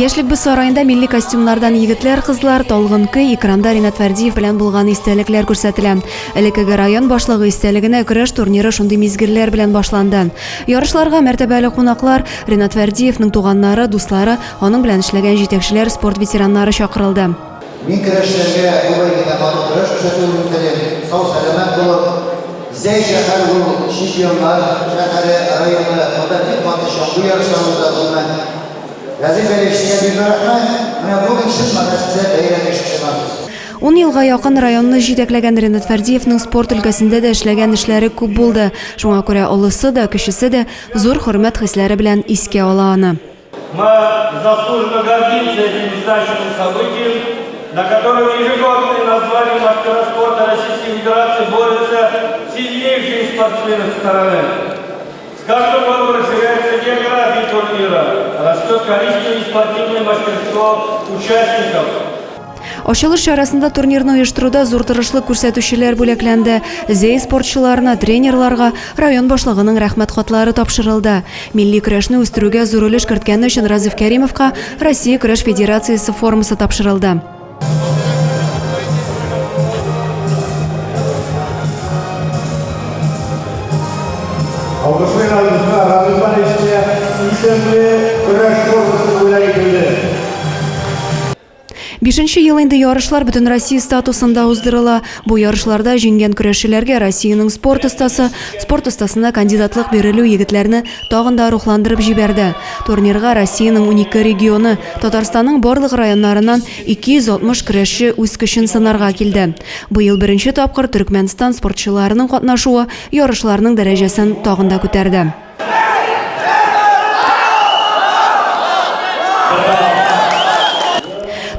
Яшьлек боз сараенда милли костюмнардан егетләр, кызлар, талгын көй, экранда Ринат Фәрдиев белән булган истәлекләр күрсәтелә. Элеккеге район башлыгы истәлегенә көрәш турниры шундый мизгелләр белән башланды. Ярышларга мәртәбәле кунаклар, Ринат Фәрдиевның туганнары, дуслары, аның белән эшләгән җитәкчеләр, спорт ветераннары чакырылды. Мин көрәшчеләргә бу бәйгедә матур көрәш күрсәтүен телим. Сау-сәламәт булып, Зәй шәһәре ул чемпионнар шәһәре, районы, монда бик каты чаңгы ярышлары уза, гомумән. Газиз Галиевич, сезгә бик зур рәхмәт. Менә бүген чын мәгънәсендә бәйрәм ишек чыгасыз. Ун елга якын районны җитәкләгән Ринат Фәрдиевның спорт өлкәсендә дә эшләгән эшләре күп булды. Шуңа күрә олысы да, кечесе дә зур хөрмәт хисләре белән искә ала аны. Мы заслуженно гордимся этим значимым событием, на котором ежегодно на звание мастера спорта Российской Федерации борются сильнейшие спортсмены страны. С каждым годом расширяется география турнира, растет количество и спортивное мастерство участников. Ачылыш чарасында турнирны оештыруда зур тырышлык күрсәтүчеләр бүләкләнде. Зәй спортчыларына, тренерларга район башлыгының рәхмәт хатлары тапшырылды. Милли көрәшне үстерүгә зур өлеш керткәне өчен Разиф Кәримовка Россия көрәш федерациясе формасы тапшырылды. Алкышлыйк, дуслар, Разиф Валерьевичка исемле көрәш формасы бүләк ителде. Бишенче ел инде ярышлар Бөтенроссия статусында уздырыла. Бу ярышларда җиңгән көрәшчеләргә Россиянең спорт остасы, спорт остасына кандидатлык бирелү егетләрне тагын да рухландырып җибәрде. Турнирга Россиянең 12 регионы, Татарстанның барлык районнарыннан 260 көрәшче үз көчен сынарга килде. Быел беренче тапкыр Төрекмәнстан спортчыларының катнашуы ярышларның дәрәҗәсен тагын да күтәрде.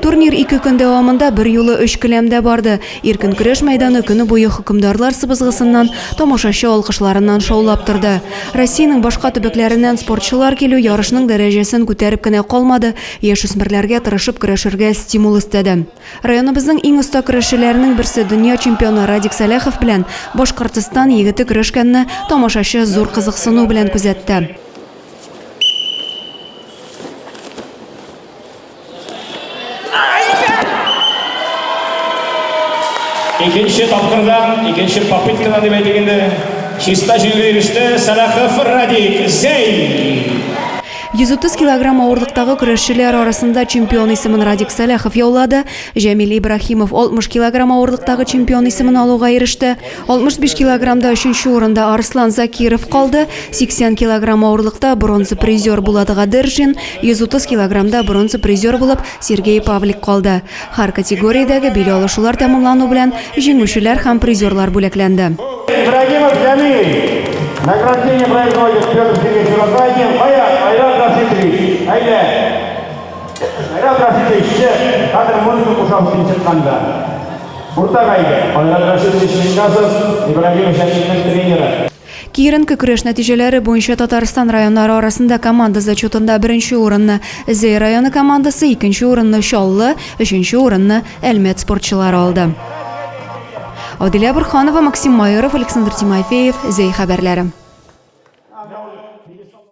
Турнир ике көн дәвамында бер юлы өч келәмдә барды. Иркен көрәш мәйданы көне буе хөкемдарлар сыбызгысыннан, тамашачы алкышларыннан шаулап торды. Россиянең башка төбәкләреннән спортчылар килү ярышның дәрәҗәсен күтәреп кенә калмады, яшүсмерләргә тырышып көрәшергә стимул өстәде. Районыбызның иң оста көрәшчеләренең берсе, дөнья чемпионы Радик Сәләхов белән Башкортстан егете көрәшкәнне тамашачы зур кызыксыну белән күзәтте. Икенче тапкырдан, икенче попыткадан дип әйтик инде, чиста җиңүгә иреште Сәлахов Радик, Зәй! 130 килограмм авырлыктагы көрәшчеләр арасында чемпион исемен Радик Сәләхов яулады. Җәмил Ибраһимов 60 килограмм авырлыктагы чемпион исемен алуга иреште. 65 килограммда өченче урында Арслан Закиров калды. 80 килограмм авырлыкта бронза призер Булат Гадыршин, 130 килограммда бронза призер булып Сергей Павлик калды. Һәр категориядәге бил алышулар тәмамлану белән җиңүчеләр һәм призерлар бүләкләнде. Ибрагимов Җәмил. Награждение производит Петр Сергеевич Розайкин. Кая, Айрат Рашитович, әйдә. Айрат Рашитович, чык. Хәзер музыка кушабыз син чыкканда. Уртага әйдә. Айрат Рашитович Мингазов, Ибрагимов Җәмилнең тренеры. Киеренке көрәш нәтиҗәләре буенча Татарстан районнары арасында команда зачетында беренче урынны Зәй районы командасы, икенче урынны Чаллы, өченче урынны Әлмәт спортчылары алды. Адилә Борханова, Максим Майоров, Александр Тимофеев, Зәй хәбәрләре.